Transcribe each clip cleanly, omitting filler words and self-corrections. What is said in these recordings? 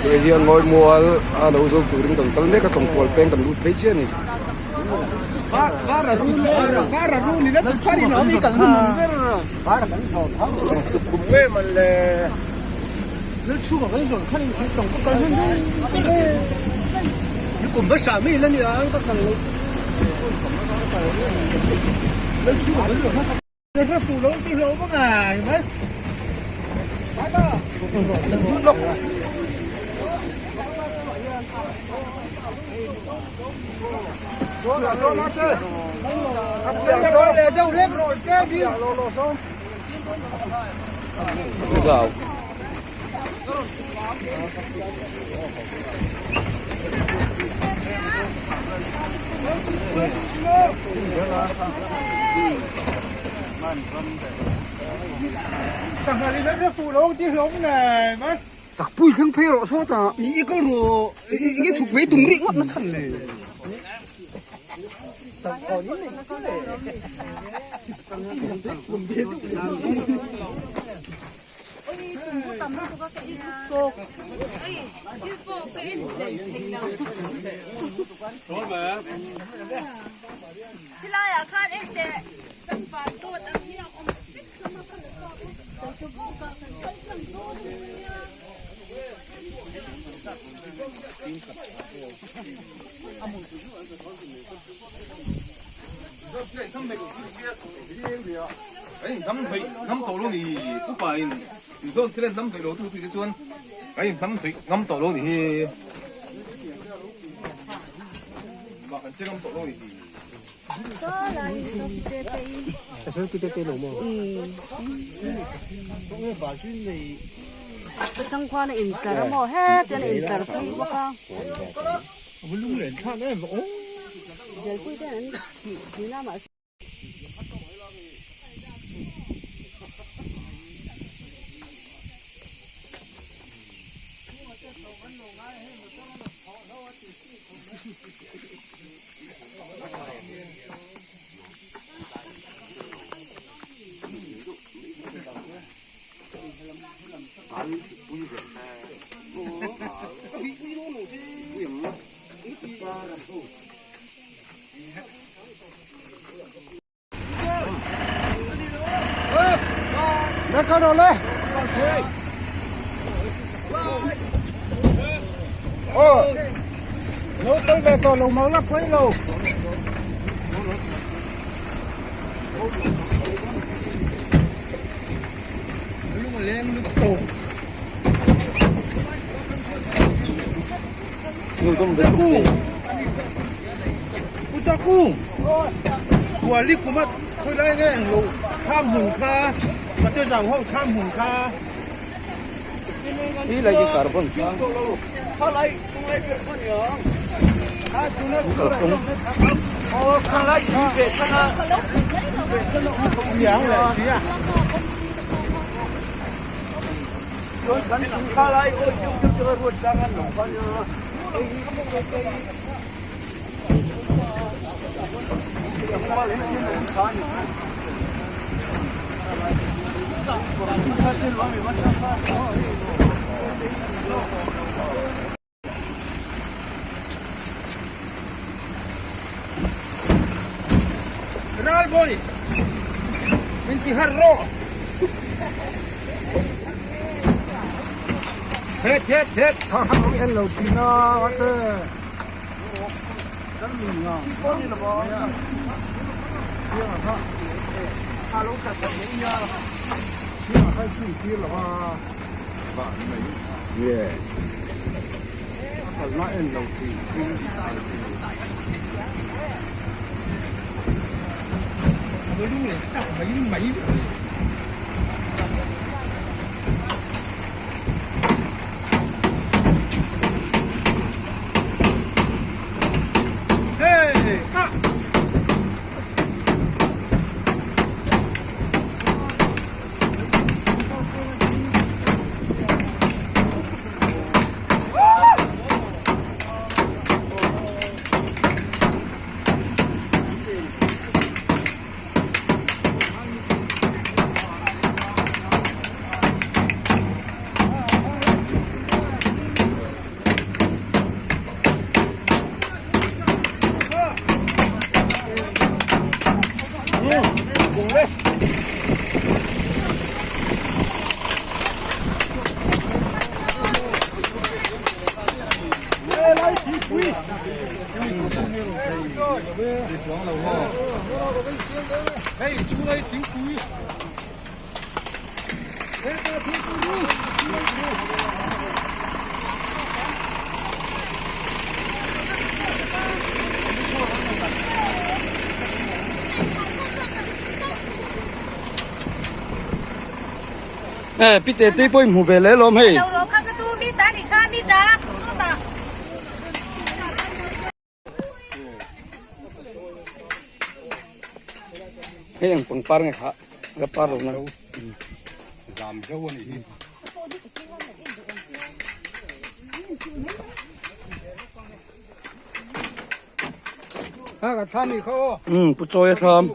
Hei hian ngawi mual a lo zo turin kan kal mek a tawngkual peng kan lut phei chiah a ni. Zau. Chakpui thleng phei rawh sawtah i kal rawh i chhuk ve tum rih ngawt na chhan le. Ral boy min ti har rawh het het het kha kha lo en lo thin a te kan min nga a lo khat mai nia kha chhui tir lo a Yeah. Kalna en lo thin chuang lo maw? Hei chhungai thingpui. Eh, pi te te pawh i hmu ve leh lawm hei. Hei ang pangpar nge kha la par lo na. Zam zo ani hi. Ha ka thlam ni kha o. Pu chawi a thlam.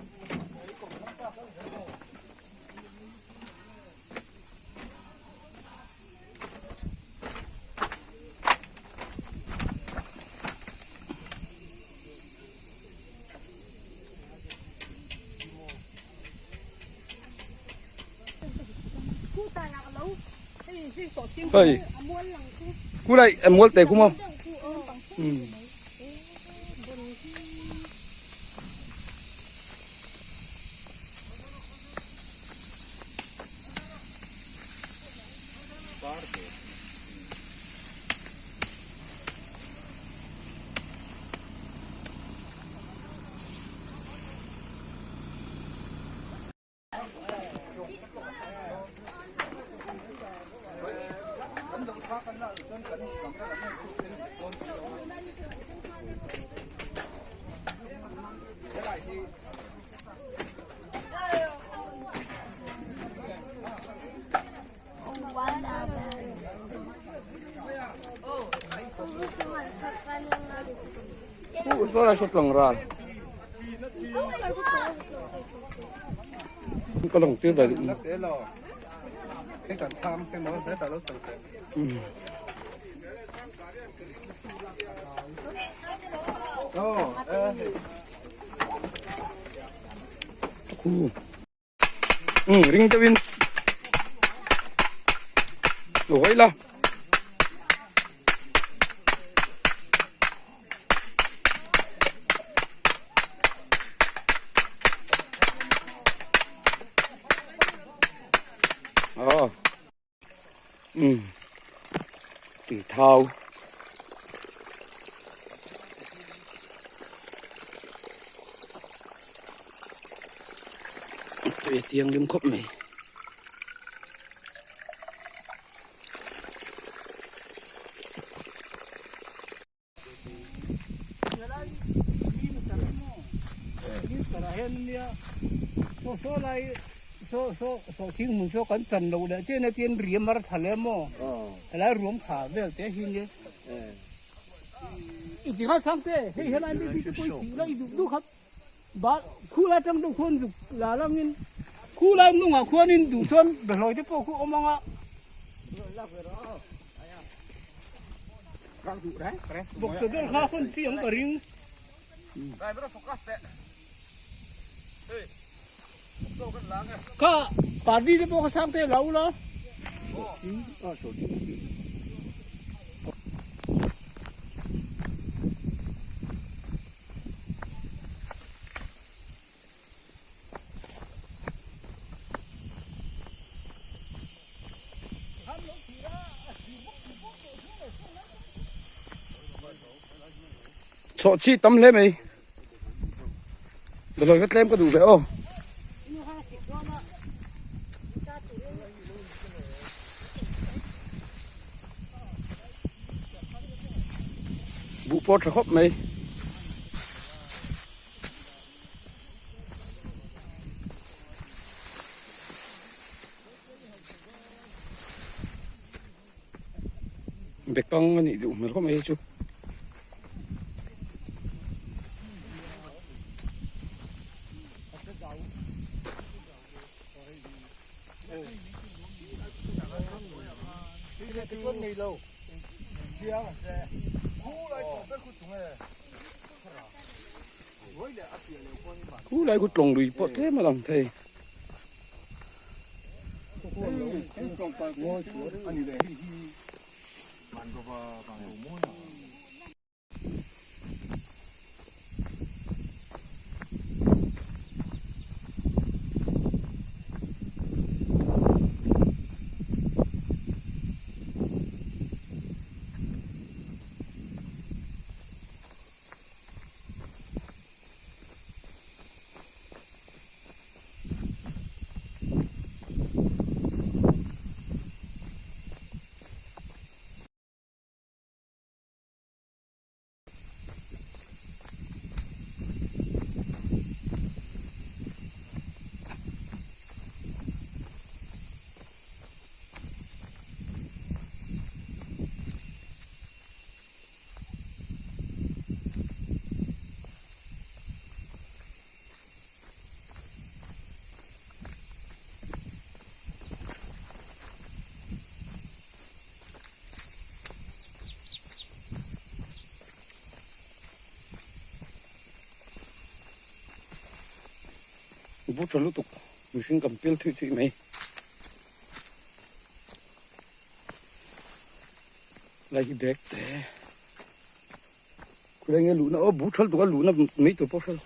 Hei khu đây em muốn tề khu không? Ừ. Saw lai saw tlang ral ka lang tir dai Khu. Ừ, ring deuhin lo hawi la. Ờ. Ừ. Tùy thau. Tui tiang lim khawp mai. Chawh chi tam hle mai. Dawlhawi kha tlem ka duh ve aw. Buh pawh tha khawp mai. Bekang a nih duh hmel khawp mai chu. Khu lai khu tlawng lui pawh tlem a lang thei. Bur tha lutuk mihring kan pil thuih thuih mai. Lai hi bag te khulai nge luhna aw bur tha lutuk a luhna mai tur pawh hre lo.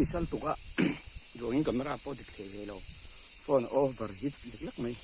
Ni sal tuk a duangin camera pawh dik thei ve lo phone over hit lek lek mai.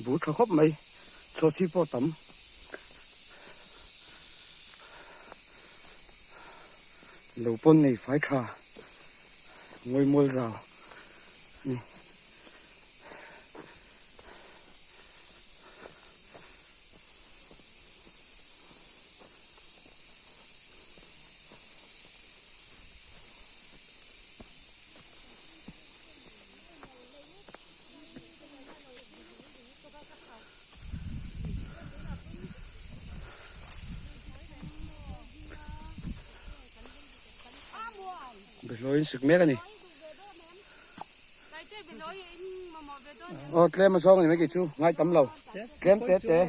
Bur tha khawp mai chawhchhi pawh tam lo pawn nei fai tha ngawi mual zau a ni. Behlawiin sik mek a ni. Aw tlem a zawng a ni mai kei chu ngai tam lo tlem te te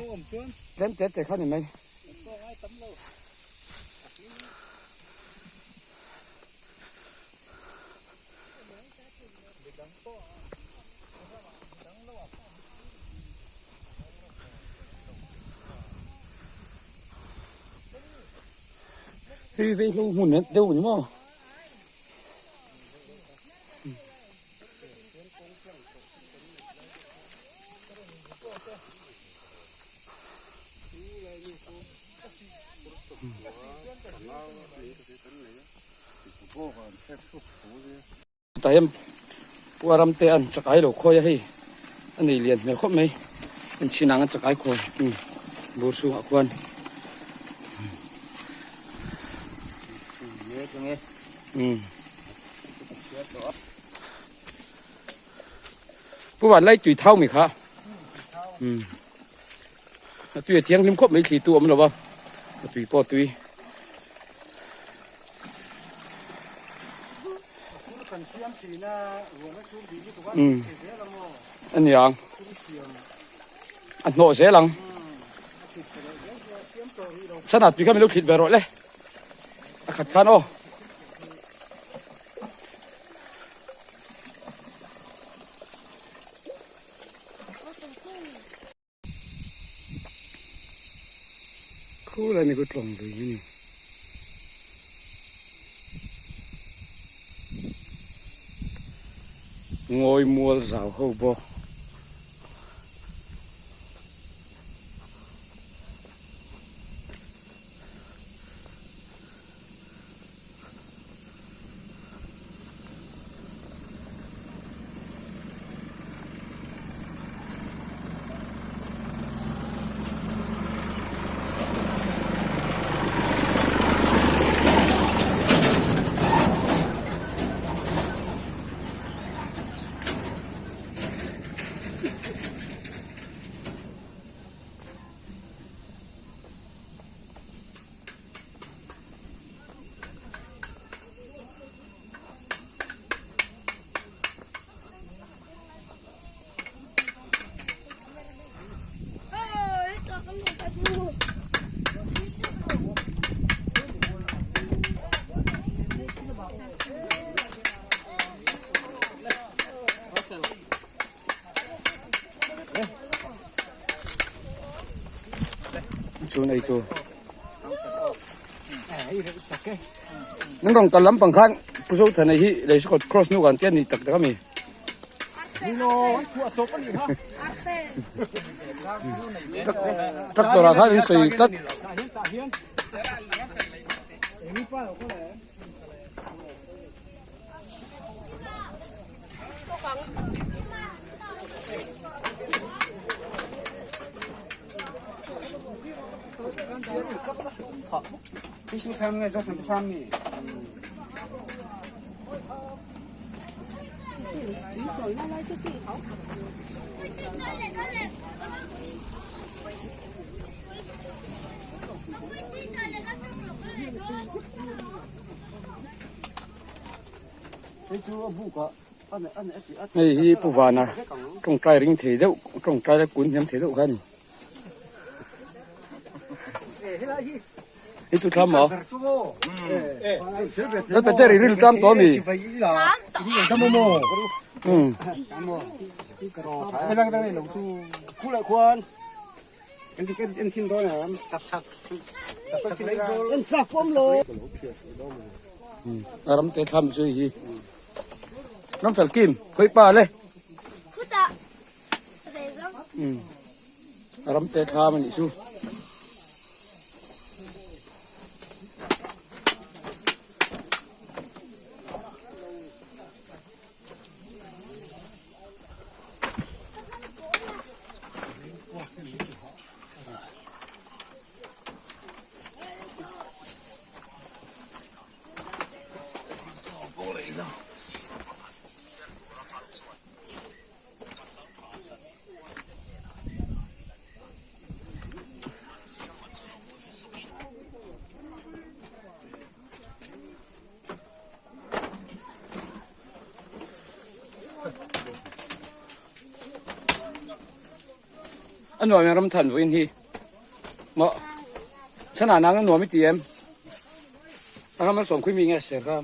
tlem te te kha a ni mai. Hei vei hlo hmun en deuh ni maw. Tah hian pua ram te an chakai lo khawi a hei a nei lian hmel khawp mai an chhin ang an chakai khawi bur chhungah khuan. Pu van lai tui thau mi kha a tui a thianghlim khawp mai thli tu a awm lo va a tui pawh a tui. A ni ang a hnawh zel ang chhan ah tui kha min lo thlit ve rawh le a khat khan aw. Khu lai mi khu tlawng lui a ni. Ngawi mual zau ho bawk. Chhun ei tur. Nan rawn kal lampang khan Pu Zothana hi Leisekawt cross nu kan tia ni tak tak a mi. Tractor ah khan in sawi tlat. Hei hi Pu Vana tawngtai ring thei deuh tawngtai la kun hniam thei deuh kha a ni. I chu thlam maw? Lal Peter i ril tam tawh a mi? A ram te thlam chu hi ram fel kim khawi pa le a ram te thlam a nih chu. A nuam em ram than vawiin hi maw chhan ah nang a nuam i ti em a ram a sawm khui mi nge ser kha.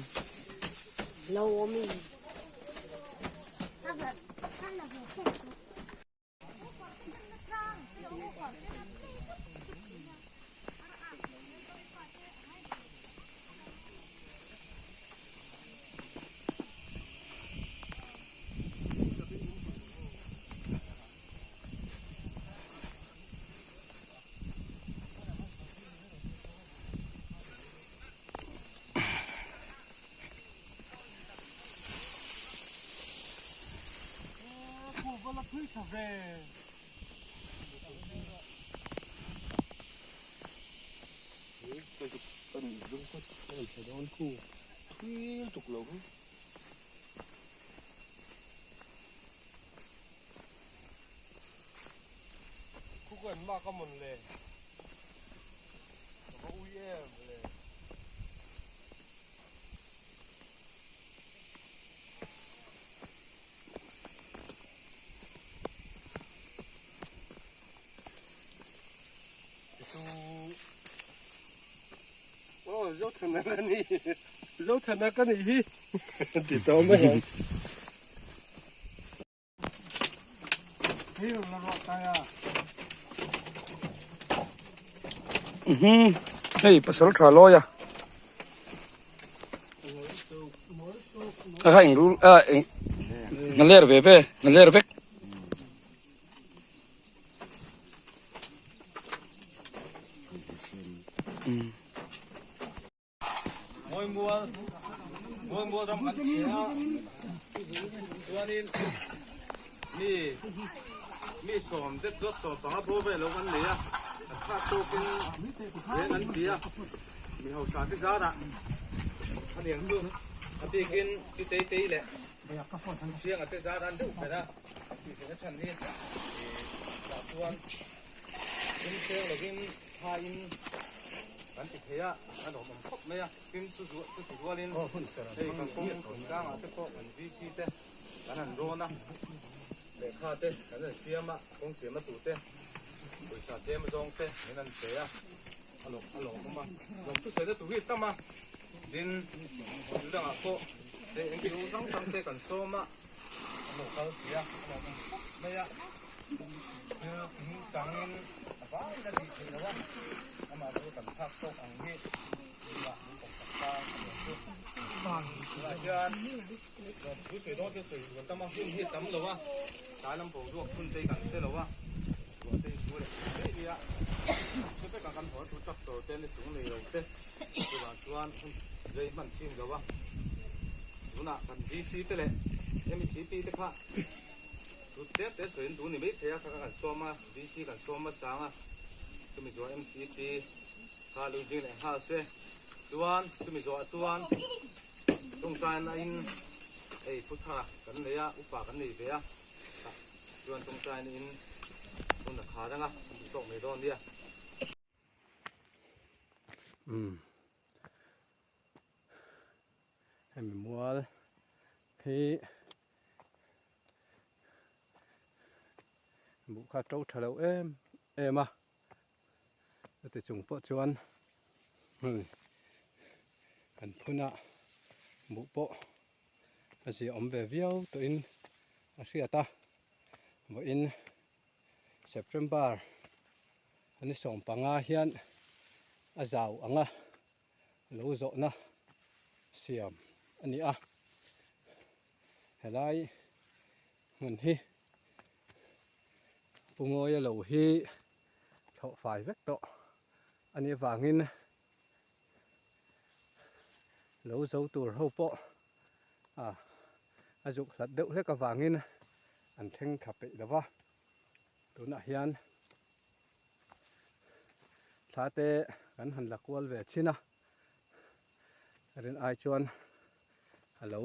Hei pasal tha lawi a a kha eng rul a eng hna ler ve ve hna ler vek. Mawimual Mawimual ram kan ti a chuanin mi mi sawm zet zawk sawm panga bawr vel lo kan nei a a thlak tawkin ren an ti a mi hausa te zarah a niang chu a bikin ti tei tei leh hrianga te zar an deuh ber a tih theihna chhan hi tah chuan tum seng lovin thain kan ti thei a a nuam awm khawp mai a tin chu chu rualin hei kan kawng tlangah te pawh kan VC te kan han rawn a lehkha te kan han siam a kawng siamna tur te pawisa tlem zawng te min han pe a a lawm a lawmawm a lawm thusawi na tur hi a tam a tin thil dangah pawh hei engkim hrang hrang te kan sawm a. An lo kal thei a, a lo awm khawp mai a. Thil kimchangin a vaiin a tih theih loh a, amah chu kan phak tawk ang hi tunah min kawmsak ta a ni chu. Tunah hian thu sawi dawn chu sawi tur tam a, hun hi a tam lo a, tlai lam boruak hun te hi kan hre lo a, ruah te hi thu leh thei mai nia. Chu vekah kan haw thu tractor te ni chung nei lo te chuvang chuan hun rei hman thin lo a, tunah kan VC te leh MECP te kha Chu tlem te sawiin duh ni mai thei a, kha kan sawm a, VC kan sawm hmasa ang a, chumi zawh MCP kha lui ding leh nghal se, chuan chumi zawhah chuan tawngtaina in hei pu thara kan nei a, upa kan nei ve a, tah chuan tawngtaina in hun a khar ang a, kan duh tawk mai dawn nia. Umm hemi mual hi Buh kha to tha lo em em a chuti chung pawh chuan hei kan phun a buh pawh a zia awm ve viau tawhin a hriat a vawiin September ni 15 hian a zau ang a. lo zawhna siam a ni a helai hmun hi Pu Ngawia lo hi thlawh fai vek tawh a nih avangin lo zo tur ho pawh ah a zuk hlat deuh hlek avangin an thleng thla peih lo va tunah hian. Thla te kan han la kual ve thin a, rin ai chuan a lo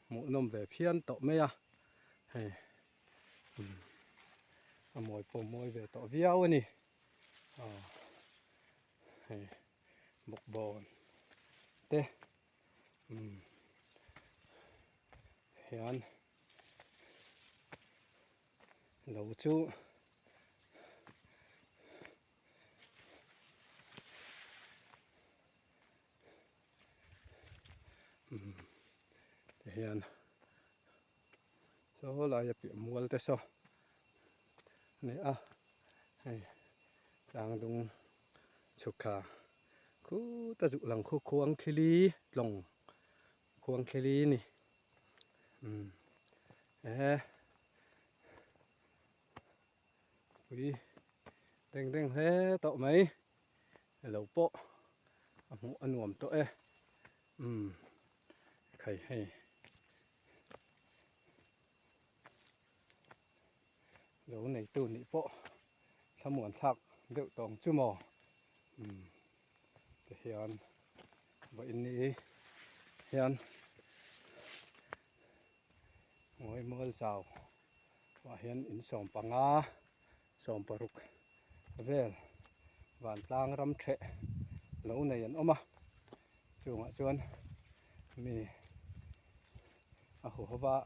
hmuhnawm ve phian tawh mai a, hei a mawi pawh mawi ve tawh viau a ni, aw hei bawkbawn te umm hian lo chu. Ti hian saw laia piah mual te saw a ni a hei tlang dung chhuk thla khuta zuk lang khu khuang thlili tlawng khuang thlili a ni umm e. Pui deng deng hle tawh mai lo pawh a hmuh a nuam tawh e umm khai hei lo neitu nih pawh thlamuan thlak deuh tawng chu maw umm tihian vawiin ni hian ngawi mual zau. Ah hian in 15 16 vel vantlang ram theh lo nei an awm a chungah chuan mi a huhova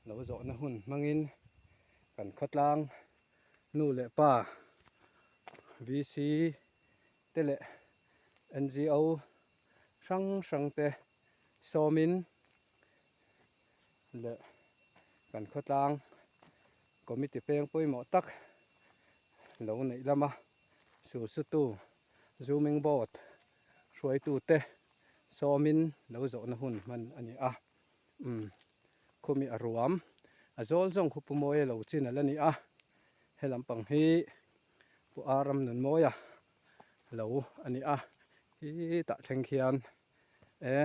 lo zawhna hun hmangin kan khawtlang nu leh pa VC te leh NGO hrang hrang te sawmin leh kan khawtlang committee peng pawimawh tak lo neih lama sulsutu zooming board hruaitute sawmin lo zawhna hun hman a ni a umm khumi a ruam a zawl zawng khu pu mawia lo chin a la ni a he lampang hi pu Aram Nunmawia lo a ni a hi tah thleng khian e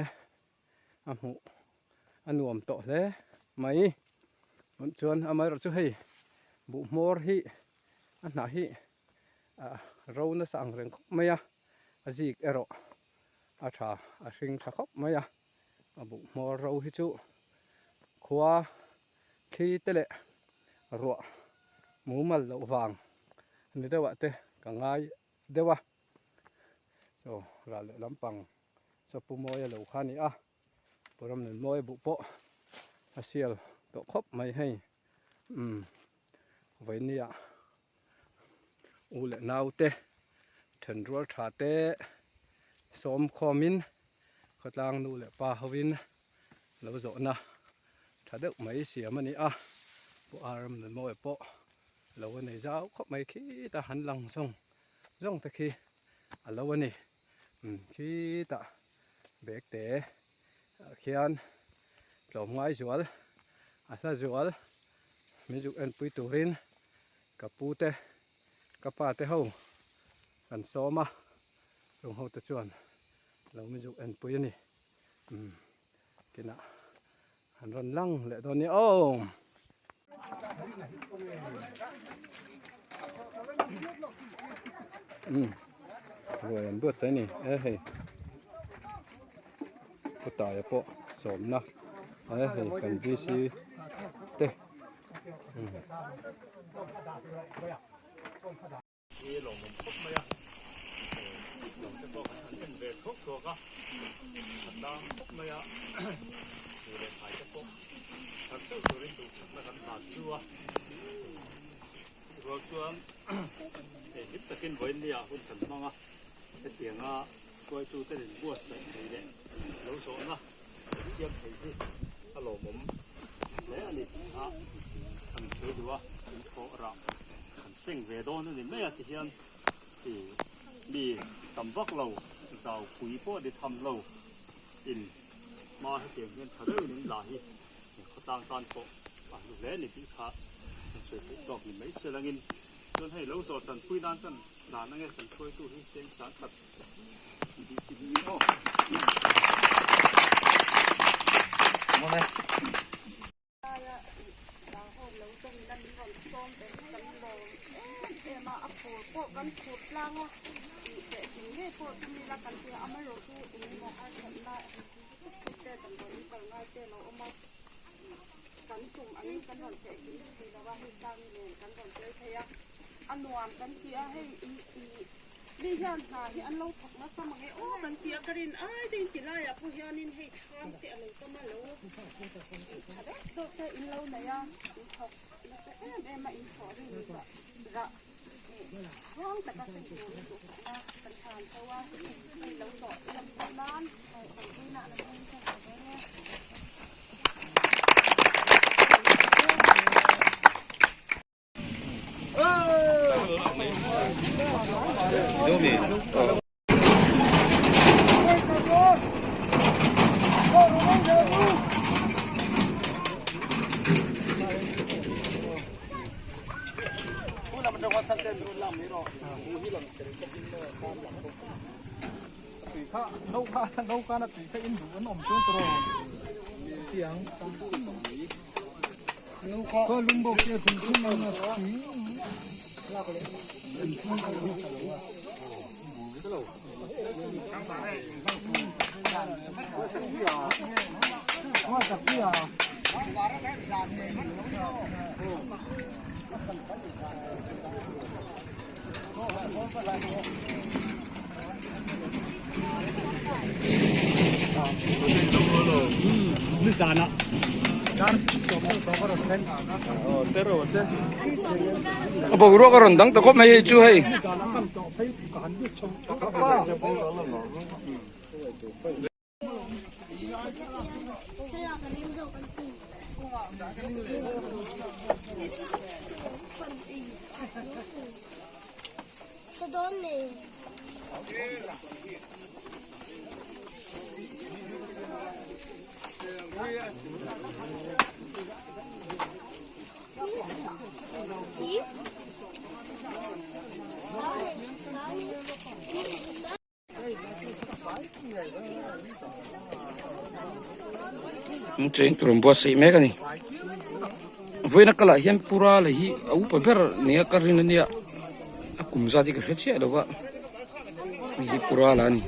a hmuh a nuam tawh hle mai tun chuan amaherawh chu hei buh hmawr hi a hnah hi ah ro nasa ang reng khawp mai a a zik erawh a tha a hring tha khawp mai a a buh hmawr ro hi chu khua thli te leh ruah mumal loh vang ni deuh ah te ka ngai deuh a chaw ral leh lampang chaw pu mawia lo kha a ni a pu ram nun mawi buh pawh a sial tawh khawp mai hei umm vawinia u leh nau te then rual tha te sawm khawmin khawtlang nu leh pa hovin lo zawhna tha deuh mai siam a ni a pu ar ram nun mawi pawh. Lo a nei zau khawp mai khitah han lang zawng zawng te khi a lo a ni. Umm khitah bag te ah khian tlawmngai zual a hla zual min zuk enpui turin ka pu te ka pa te ho kan sawm a chung ho te chuan lo min zuk enpui a ni. Umm kinah an rawn lang leh dawn nia aw. Umm ruai an buatsaih a ni e hei khawtaia pawh sawmna e hei kan VC te umm. Hi lawmawm khawp mai a, lo te pawh kan han en ve thuak thuak a, a tlang khawp mai a, chu leh thlai te pawh thar deuh turin duhsakna kan hlan chu a, rual chuan hei hlim takin vawiin nia hun kan hmang a, hetianga hruaitu ten in buatsaih thei leh lo zawhna kan siam thei hi a lawmawm hle a ni tih kha kan sawi duh a, in thawh rah kan seng ve dawn a ni mai a ti hian ih mi tam vak lo zau pui pawh ni tham lo in hma hetiang hian tha deuhin in la hi khawtlang tan pawh a hlu hle a ni tih kha kan sawi theih tawk ni mai se langin chuan hei lo zawh tanpui nan kan dan ange kan hruaitu hi seng sang khat Mi hian hna hi an lo thawk nasa mang e aw kan ti a, ka rin ai te in ti laiah pawh hianin hei thlam te a lo tam a, lo tha deuh deuh te in lo nei a, in thawk nasa em em a, in thawh rin rah ruang taka seng turin duhsakna kan hlan tho a, hei lo zawh lam pawh nan kan puina a lo hmang thei ta dawn e. A boruak a rawn dang ta khawp mai hei chu hei. Cheng tur an buatsaih mek a ni vawiin a kalah hian pura leh hi a upa ber nia ka rin ania a kum zat hi ka hre chiah lo va hei hi pura la a ni.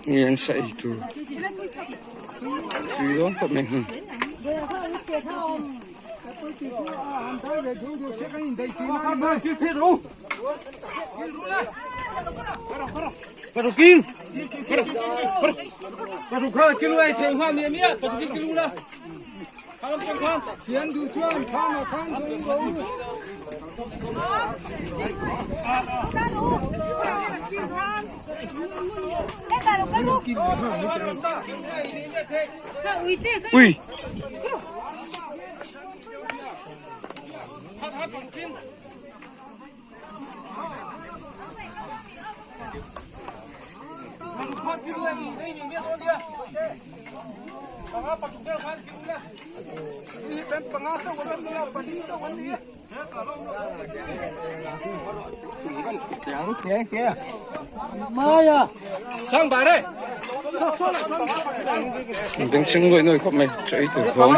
Nge an sa ei tur tui dawn khawp mai hmun. Ui. Bengchheng nuaih nuaih khawp mai chaw ei tur thawm.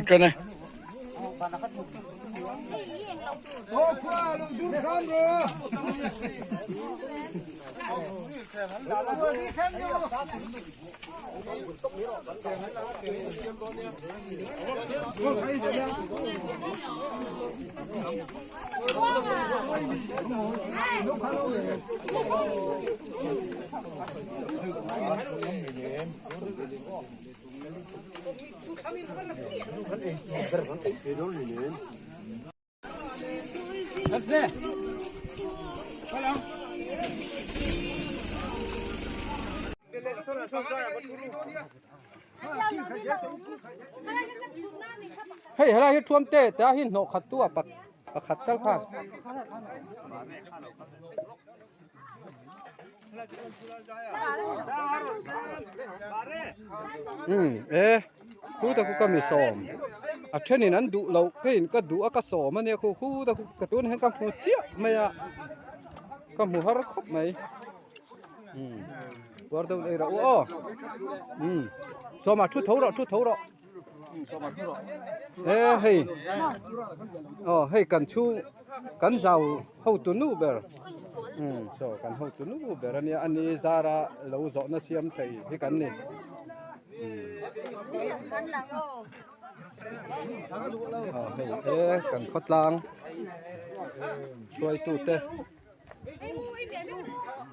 Ṭan e. Hei helai hi thuam te te a hi hnawh khat tu a pakhat tal kha. Umm e khu ta khu ka mi sawm a thenin an duh loh keiin ka duh a ka sawm ania khu khu ta khu ka tun hian ka hmu chiah mai a ka hmu har khawp mai umm puar deuh ei rawh u aw umm sawma thu tho rawh thu tho rawh e hei aw hei kan chhung kan zau hotu nu ber umm saw kan hotu nu ber ania ani zara lo zawhna siam thei hi kan ni aw hei e kan khawtlang hruaitute.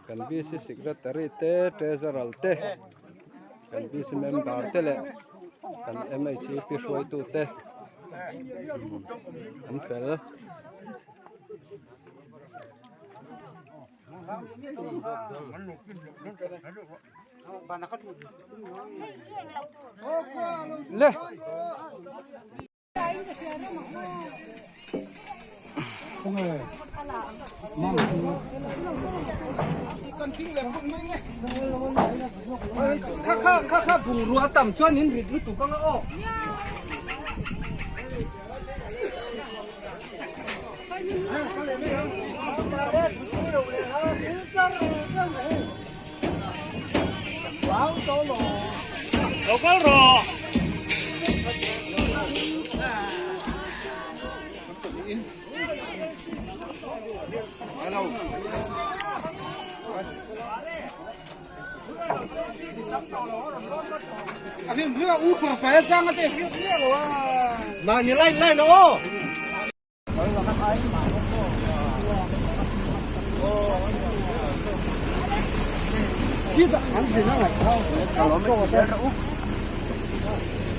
Kan VC secretary te treasurer te kan VC member te leh kan MHEP hruaitu te an fel. Le. Kha kha kha kha bungrua tam chuan in rit lutuk anga aw.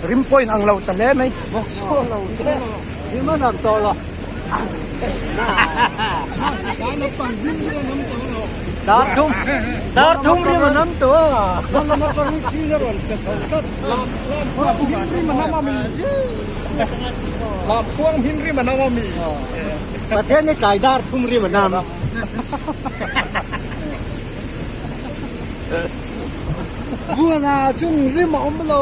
Rim pawhin ang lo ta hle mai. Rim a nam tawh lo. Dar thum dar thum rim a nam tawh a. Pathian hi tlai dar thum rim a nam. Buana chung rim a awm lo.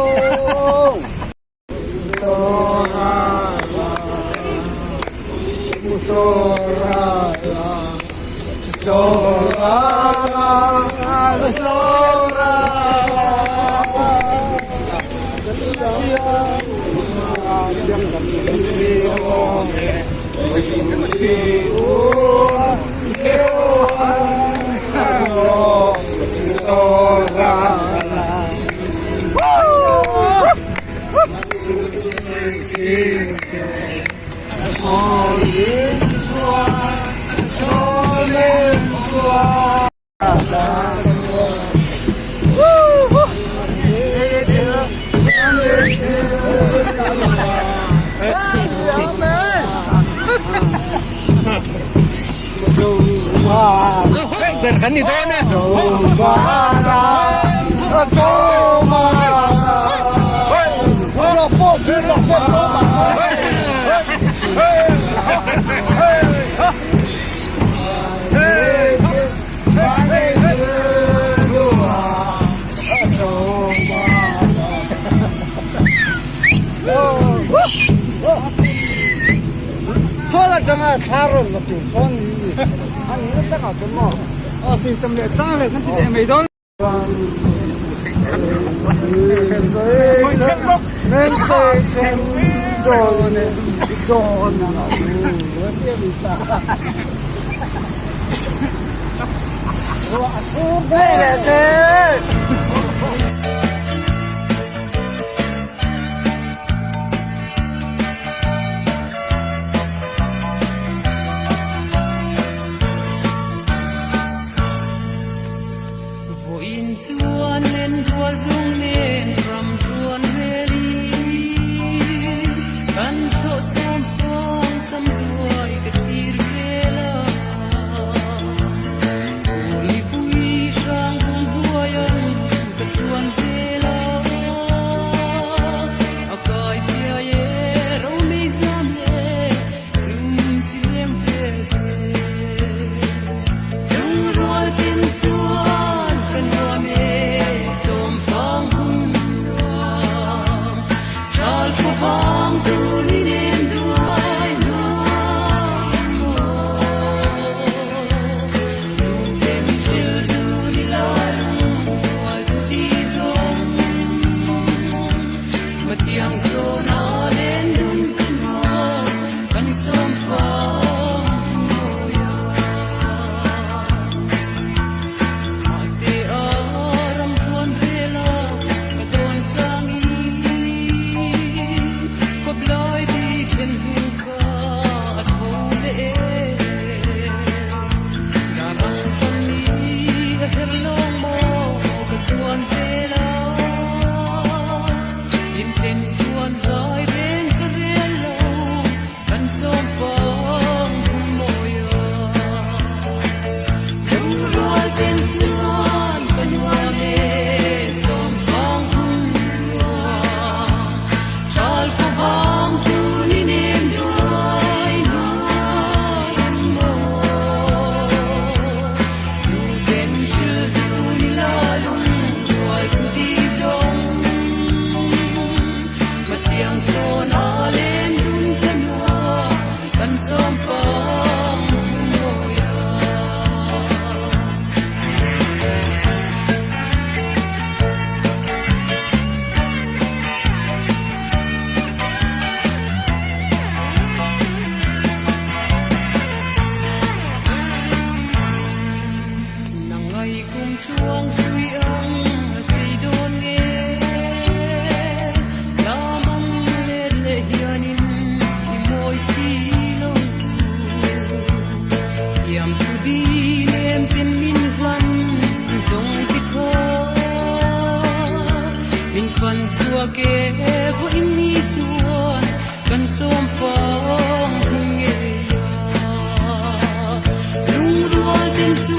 Ber kan ni dawn e. Sawn atanga thla rawn la tur sawn a ni na takah chuan maw aw sing tam leh tlang leh kan ti leh mai dawn. Vawiin chuan men rual zawng nen ram chuan relin kan thlawh sawm fang cham duai ka thlir vel a. Kawlipui hrang bung huai ang ka chuan vel a. A kai thiai e romei zam leh zum chi leng vel te. Lungrual tin chuan ka nuam e sawm fang hun nuam. Thal khaw vang tun in em duai nuam maw. Lungten hril dun ila lungrual thu ti zawng. Mathiang zawn a len dun ka nuam kan sawm fang mawi a. Mahte a ram chuan vel a ka dawn changin khawplai di then hu kha a tho leh e. Dar ang tam ni a her lawng maw ka chuan vel a. Hlimten chuan zai reng ka rel lo kan sawm fang hun mawi a. Lungrual ten chuan ka nuam e sawm fang hun nuam. Thal khaw vang tun in em duai nuai ang maw. Luten hril dun ila lungrual thu ti zawng. chhuak e vawiin ni chuan kan sawm fang hun ngei a. Lungrual ten chuan.